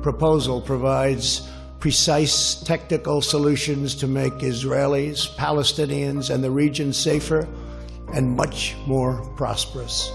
proposal provides precise technical solutions to make Israelis, Palestinians, and the region safer and much more prosperous.